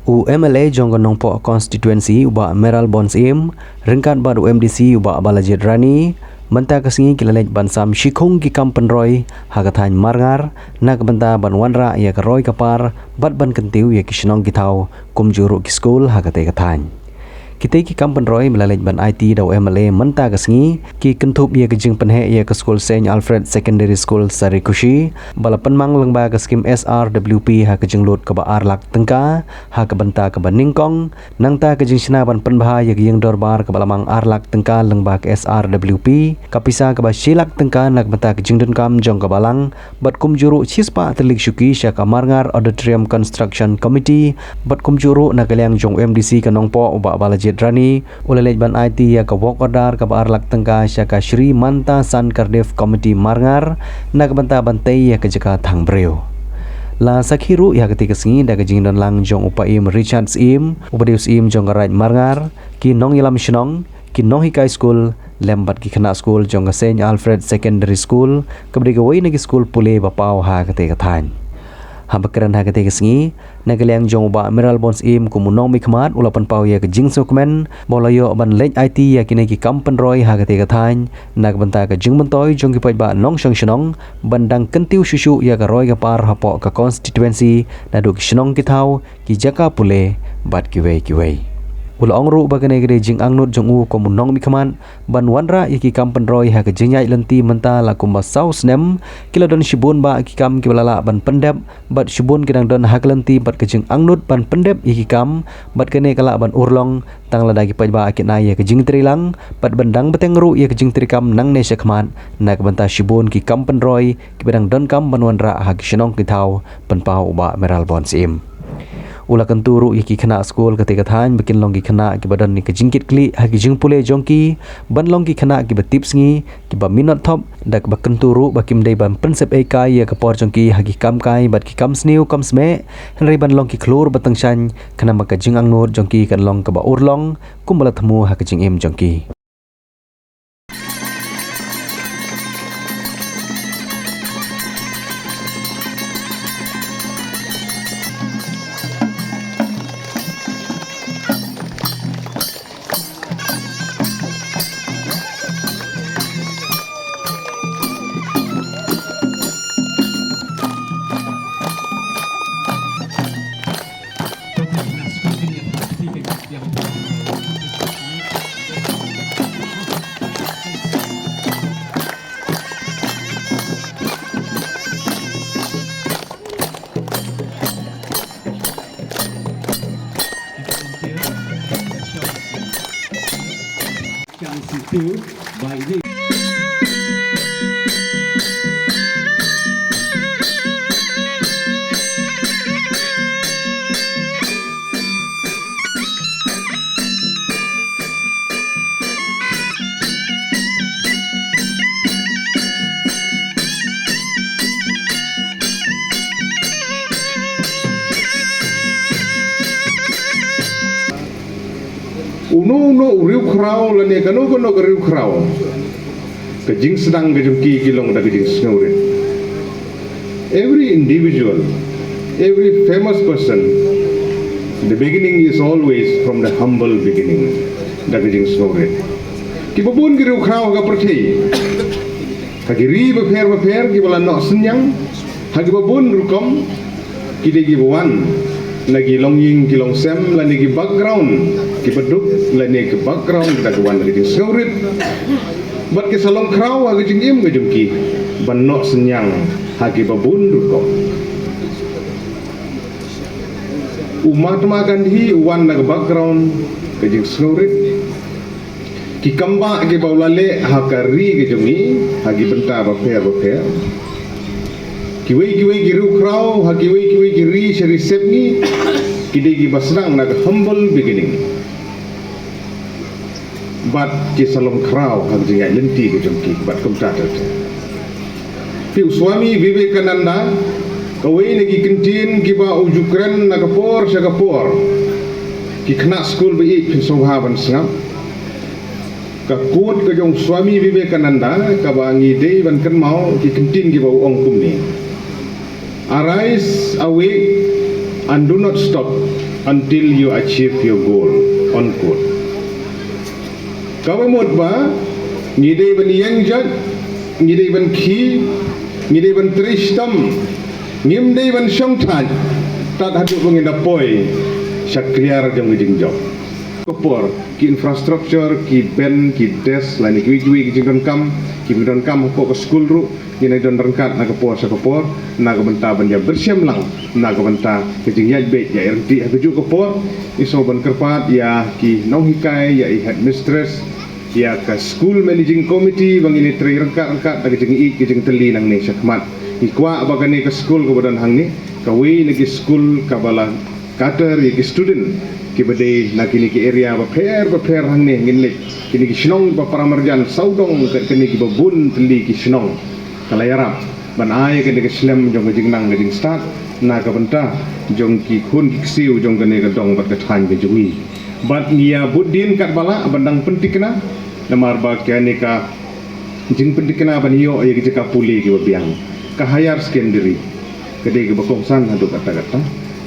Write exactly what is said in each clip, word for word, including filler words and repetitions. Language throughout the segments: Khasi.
U M L A jong ka Nongpoh Constituency u Bah Mayralborn Syiem, ryngkat bad u M D C u Bah Balajied Rani, mynta ka sngi ki la leit ban sam shikhung ki kam pynroi ha ka thaiñ Marngar, na ka bynta ban wanrah ïa ka roi ka par, bad ban kyntiew ïa ki shnong ki thaw, kumjuh ruh ki skul ha katei ka thaiñ. Kitei ki kam pynroi ba la leit ban aiti da u M L A mynta ka sngi, ki kynthup ïa ka jingpynheh ïa ka skul Saint Alfred Secondary School Sarikhushi, ba la pynmang lyngba ka skim S R W P ha ka jinglut kaba ar lak tyngka, ha ka bynta kaba nyngkong, nangta ka jingshna ban pynbha ïa ka ïing dorbar kaba la mang ar lak tyngka lyngba ka S R W P, ka pisa kaba shi lak tyngka na ka bynta ka jingdonkam jong ka balang, bad kumjuh ruh shispah tylli ki shuki sha ka Marngar Auditorium Construction Committee, bad kumjuh ruh na ka liang jong u M D C ka Nongpoh u Bah Balajied Rani, u la leit ban aiti ïa ka work order kaba ar lak tyngka sha ka Shri Manta San Cardiff Committee Marngar, na ka bynta ban tei ïa ka jaka thang briew. La sakhi ruh ïa katei ka sngi da ka jingdon lang jong u Paiem Richard Syiem, uba dei u Syiem jong ka Raid Marngar, ki nongïalam shnong, ki nonghikai skul, lem bad ki khynnah skul jong ka Saint Alfred Secondary School, kaba dei kawei na ki skul pule ba paw ha katei ka thaiñ. Haba kren ha katei ka sngi, na ka liang jong u Bah Mayralborn Syiem kum u nongmihkhmat u la pynpaw ïa ka jingsngewkmen, ba u la ïoh ban leit aiti ïa kine ki kam pynroi ha katei ka thaiñ, na ka bynta ka jingmyntoi jong ki paidbah nongshong shnong, ban dang kyntiew shuh shuh ïa ka roi ka par hapoh ka constituency, naduh ki shnong ki thaw, ki jaka pule, bad kiwei kiwei. U la ong ruh ba kane ka dei jingangnud jong u kum u nongmihkhmat, ban wanrah ïa ki kam pynroi ha ka jingïaid lynti mynta la kumba saw snem, ki la don shibun bah ki kam kiba la lah ban pyndep, bad shibun ki dang don ha ka lynti bad ka jingangnud ban pyndep ïa ki kam, bad kane ka lah ban urlong, tang lada ki paidbah ki ai ïa ka jingtreilang, bad ban dang bteng ruh ïa ka jingtreikam nangne shakhmat, na ka bynta shibun ki kam pynroi, kiba dang donkam ban wanrah ha ki shnong ki thaw, pynpaw u Bah Mayralborn Syiem. U la kyntu ruh ïa ki khynnah skul katei ka thaiñ ba kin long ki khynnah kiba don ïa ka jingkitkhlieh ha ki jingpule jong ki, ban long ki khynnah kiba tipsngi, kiba minot thop, da kaba kyntu ruh ba kim dei ban pynsep ei kai ïa ka por jong ki ha ki kam kai bad ki kam sniew kam smeh, hynrei ban long ki khlur ba tyngshaiñ, khnang ba ka jingangnud jong ki kan long kaba urlong, kumba la thmu ha ka jingim jong ki. Uno uno u riewkhraw lane kano kano ka riewkhraw, ka jingsdang ka jong ki ki long da ka jingsngewrit. Every individual, every famous person, the beginning is always from the humble beginning. Da ka jingsngewrit. Kiba bun ki riewkhraw ha ka pyrthei, ha ki ri bapher bapher kiba la noh synñiang, ha kiba bun rukom, ki dei kiba wan na ki longïing ki longsem lane ki background kiba duk lane ki background da ka wan da ka jingsngewrit. Bad ki sa long khraw ha ka jingim ka jong ki ban noh synñiang ha kiba bun rukom. U Mahatma Gandhi u wan na ka background ka jingsngewrit. Ki kambah kiba u la leh ha ka ri ka jong ngi ha ki bynta bapher bapher. Kiwei kiwei ki riewkhraw ha kiwei kiwei ki ri sha ri sepngi, ki dei kiba sdang na ka humble beginning. Bad ki sa long khraw ha ka jingïaid lynti ka jong ki bad kumta ter ter. Phi, u Swami Vivekananda, kawei na ki kyntien kiba u ju kren na ka por sha ka por. Ki khynnah skul ba ïeit phin sngewbha ban sngap. Ka quote ka jong Swami Vivekananda kaba ngi dei ban kynmaw, ki kyntien kiba u ong kumne: Arise, awake, and do not stop. until you achieve your goal, unquote. Kaba mut ba ngi dei ban ïeng jot, ngi dei ban khie, ngi dei ban trei shitom, ngim dei ban shong thait tad haduh ba ngin da poi sha kliar jong ka jingjop. Ka por ki infrastructure, ki bench, ki desk, lane kiwei kiwei ki jingdonkam, ki jingdonkam hapoh ka skul ruh, ngin ïa don ryngkat na ka por sha ka por, na ka bynta ban ïa pyrshang lang na ka bynta ka jingïaid beit ïa ryntih. Ha kajuh ka por ngi sngewbha ban kyrpad ïa ki nonghikai, ïa i headmistress, ïa ka school managing committee ba ngin ïa trei ryngkat ryngkat da ka jingïeit ka jingtylli nangne sha khmat. Ngi kwah ba kane ka skul kaba don hangne kawei na ki skul kaba la cater ïa ki student kiba dei na kine ki area bapher bapher hangne, ngin leit kine ki shnong ba para marjan sawdong, ka kine kiba bun tylli ki shnong. Ka la ïarap ban ai kane ka shlem jong ka jingnang ka jingstad na ka bynta jong ki khun ki ksiew jong kane ka dong bad ka thaiñ ka jong ngi. Bad ngi ïa bud dien katba lah ban dang pynthikna, namar ba kane ka jingpynthikna ban ïoh ïa ki jaka pule kiba biang, ka higher secondary, ka dei kaba kongsan haduh katta katta.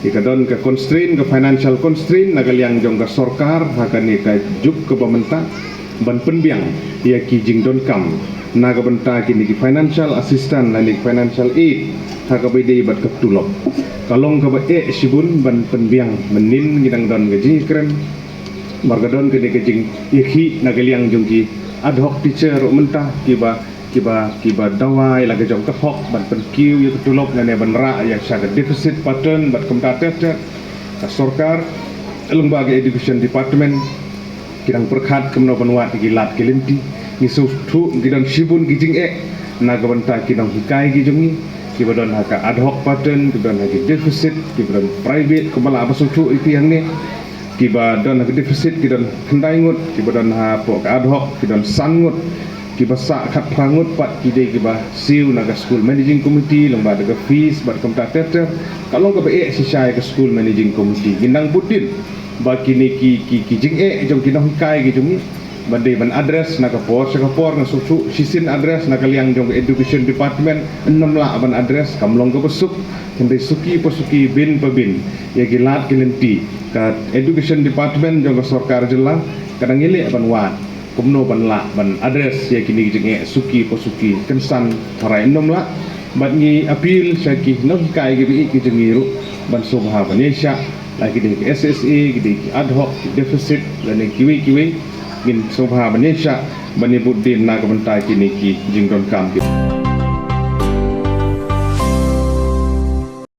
Ïa ka don ka constraint, ka financial constraint na ka liang jong ka sorkar ha kane ka juk kaba mynta ban pynbiang ïa ki jingdonkam na ka bynta kine ki financial assistance lane ki financial aid ha kaba ïadei bad ka tulop. Ka long kaba eh shibun ban pynbiang, mynnin ngi dang don ka jingïakren, namar ka don kane ka jingïakhih na ka liang jong ki ad hoc teacher ruh mynta kiba kiba kiba dawa ïa la ka jong ka hok ban pynkiew ïa ka tulop lane ban rah ïa sha ka deficit pattern bad kumta ter ter. Ka sorkar lyngba ka education department ki dang pyrkhat kumno ban wad ïa ki lad ki lynti. Ngi sngewthuh ki don shibun ki jingeh na ka bynta ki nonghikai ki jong ngi kiba don ha ka ad hoc pattern, kiba don ha ki deficit, kiba don private, kumba lah ba sngewthuh ïa phi hangne. Kiba don ha ka deficit ki don khyndai ngut, kiba don hapoh ka ad hoc ki don san ngut, kiba sah khatphra ngut pat ki dei kiba siew na ka school managing committee lyngba da ka fees bad kumta ter ter. Ka long kaba eh shisha ïa ka school managing committee. Ngin nang bud dien ba kine ki ki ki jingeh jong ki nonghikai ki jong ngi ban dei ban address na ka por sha ka por. Nga sngewthuh shisien address na ka liang jong ka education department, ym lah ban address, kam long kaba suk. Hynrei suki pa suki, bin pa bin, ïa ki lad ki lynti, ka education department jong ka sorkar jylla ka dang ïaleh ban wad kumno ban lah ban address ïa kine ki jingeh suki pa suki. Kynsan tharai ym lah. Bad ngi appeal sha ki nonghikai kiba ïeit ki jong ngi ruh ban sngewbha ban ïaishah, la ki dei ki S S A, ki dei ki ad hoc, ki deficit lane kiwei kiwei, ngin sngewbha ban ïaishah ban ïa bud dien na ka bynta kine ki jingdonkam ki.